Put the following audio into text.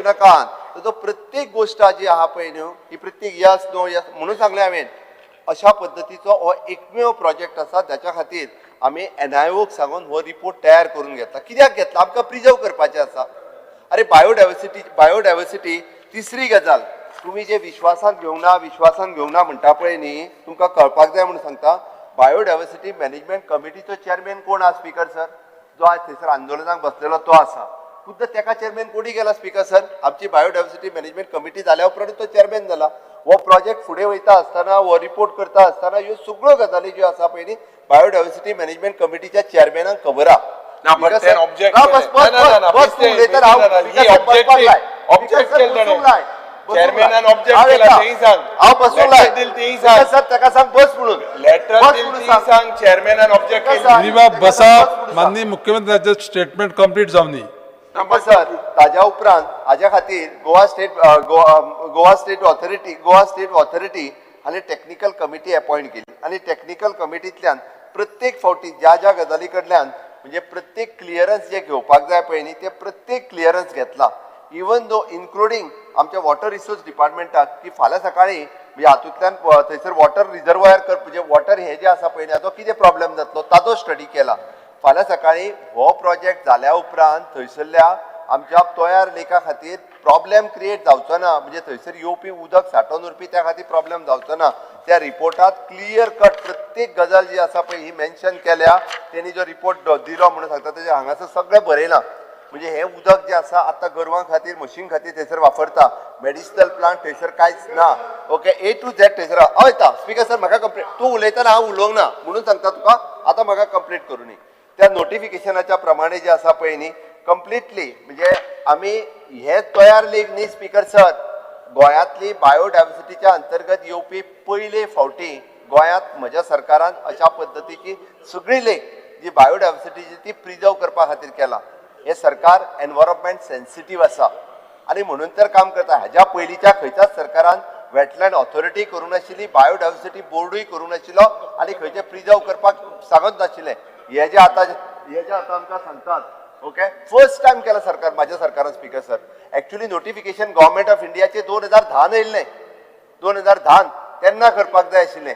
नाका. ताजो प्रत्येक गोश्ट जी आहा पळय न्हू, ही प्रत्येक यस, नो, यस म्हणून सांगलें हांवें. अशा पद्दतीचो हो एकमेव प्रोजेक्ट आसा, जाच्या खातीर आमी एनआयओक सांगून हो रिपोर्ट तयार करून घेतला. कित्याक घेतला? आमकां प्रिजर्व करपाचें आसा. अरे, बायोडायवर्सिटी, बायोडायवर्सिटी. तिसरी गजाल, तुमी जे विश्वासात घेवंक ना, विश्वासान घेवंक ना म्हणटा पळय न्ही, तुमकां कळपाक जाय म्हणून सांगता. बायोडायवर्सिटी मॅनेजमेंट कमिटीचो चेअरमॅन कोण आसा, स्पीकर सर? जो आज थंयसर आंदोलनाक बसलेलो तो आसा. खुद्द तेका चेअरमॅन कोणी केला, स्पीकर सर? आमची बायोडायवर्सिटी मॅनेजमेंट कमिटी जाल्या उपरांत तो चेअरमॅन जाला. हो प्रोजेक्ट फुडें वयता आसतना, हो रिपोर्ट करता आसतना, ह्यो सगळ्यो गजाली ज्यो आसा पळय न्ही, बायोडायवर्सिटी मॅनेजमेंट कमिटीच्या चेअरमॅनाक खबर आहा. ना, but तें object ना, केलें. बस बस. ना, ना, ना, बस, बस, तूं बेश्टें, उलयता राव. बेश्टें ना, ही स्पीकर सर, बसपाक objective- लाय. object speaker sir, केलें ताणें. बसूंक लाय. बसूंक चेअरमॅनान लाय. object हांव केला, येता. तेंय सांग. हांव बसूंक Letter लाय. दिल तेंय सांग. स्पीकर सर, ताका सांग बस म्हणून. लेटर बस दिल म्हणून ती सांग. सांग, चेअरमॅनान ऑब्जेक्ट स्पीकर केली. सर, गिरीबाब, ताका बसा. सांग बस म्हणून सांग. माननीय मुख्यमंत्र्याचे स्टेटमेंट कंप्लीट जावनी. स्पीकर सर, ताज्या उपरांत हाज्या खातीर Goa state Goa Goa state authority, Goa state authority आनी टॅक्निकल कमिटी अपॉयंट केली आनी टॅक्निकल कमिटींतल्यान प्रत्येक फावटी ज्या ज्या गजाली कडल्यान, म्हणजे प्रत्येक क्लियरन्स जे घेवपाक जाय पळय न्ही, ते प्रत्येक क्लियरन्स घेतला, इवन दो इन्क्लुडींग आमच्या वॉटर रिसोर्स डिपार्टमेंटाक, की फाल्यां सकाळीं म्हणजे हातूंतल्यान थंयसर वॉटर रिजर्वायर कर, म्हणजे वॉटर हे जे आसा पळय न्ही, हाचो कितें प्रॉब्लेम जातलो ताचो स्टडी केला. फाल्यां सकाळीं हो प्रोजेक्ट जाल्या उपरांत थंयसरल्या आमच्या तोयार लेका खातीर प्रॉब्लेम क्रिएट जावचो ना, म्हणजे थंयसर येवपी उदक सांठोवन उरपी त्या खातीर प्रॉब्लेम जावचो ना. त्या रिपोर्टात क्लियर कट प्रत्येक गजाल जी आसा पळय, ही मेन्शन केल्या. तेणी जो रिपोर्ट दिलो म्हणून सांगता, तेजे हांगासर सगळें बरयलां. म्हणजे हें उदक जें आसा, आतां गोरवां खातीर, म्हशीं खातीर थंयसर वापरता. मेडिसिनल प्लांट थंयसर कांयच ना. ओके, ए टू झेड थंयसर. हय, येता स्पीकर सर, म्हाका कंप्लीट. तूं उलयतना हांव उलोवंक ना म्हणून सांगता तुका. आतां म्हाका कंप्लीट करूं. त्या नोटिफिकेशनाच्या प्रमाणे जे आसा पळय न्ही, कंप्लिटली म्हणजे आमी हे तयार लेक न्ही, स्पीकर सर, गोंयांतली बायोडायवर्सिटीच्या अंतर्गत येवपी पयले फावटी गोंयांत म्हज्या सरकारान अशा पद्दतीची सगळी लेक जी बायोडायवर्सिटीची ती प्रिजर्व करपा खातीर केला. हे सरकार एनवायरमेंट सेन्सिटीव आसा आनी म्हणून तर काम करता. हाज्या पयलींच्या खंयच्याच सरकारान वेटलँड ऑथॉरिटी करूंक नाशिल्ली, बायोडायवर्सिटी बोर्डूय करूंक नाशिल्लो आनी खंयचे प्रिजर्व करपाक सांगत नाशिल्लें. हे जे आतां आमकां सांगतात, ओके, फर्स्ट टायम केला सरकार, माझ्या सरकारान, speaker sir. Actually notification government of इंडियाचे 2010न येयल्लें. 2010न तेन्ना करपाक जाय आशिल्लें.